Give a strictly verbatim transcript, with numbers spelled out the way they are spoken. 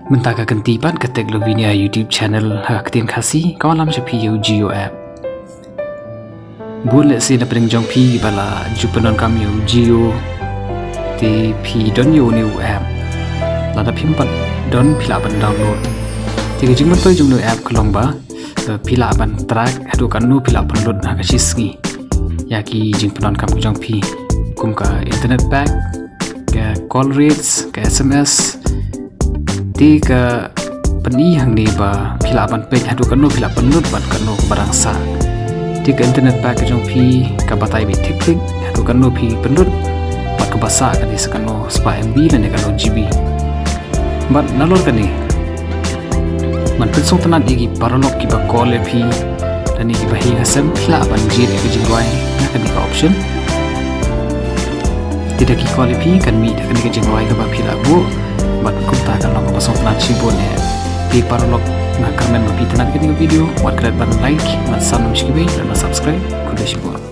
Mynta ka kynti pat ka Tech Lovinia YouTube channel ha ka ktien Khasi ka wallam sha phi ïa u Jio app. Bun lehse na pdeng jong phi ba la ju pyndonkam ïa u Jio te phi don ïa une u app. Lada phim pat don phi lah ban download. Te ka jingmyntoi jong une u app ka long ba phi lah ban track haduh katno phi lah pynlut ha ka shi sngi ïa ki jingpyndonkam ka jong phi, kum ka internet pack, ka call rates, ka S M S. Te ka pyni hangne ba phi lah ban peit haduh katno phi lah pynlut bad katno kaba dang sah. Te ka internet pack ka jong phi ka batai beit thik thik haduh katno phi pynlut bad kaba sah ka dei sa katno spah M B lane katno G B. Bad nalor kane, ban pynsngewtynnat ïa ki paralok kiba call ïa phi lane kiba hei ha sem, phi lah ban jied ïa ka jingrwai na kane ka option. Te da ki call ïa phi kan mih da kane ka jingrwai kaba phi lah buh. Bad kumta kan long kaba sngewtynnat shibun eh. Te paralok, nga kyrmen ba phi tynnat ïa kane ka video, wat klet ban like, ban sam sha kiwei, ban subscribe. Khublei shibun.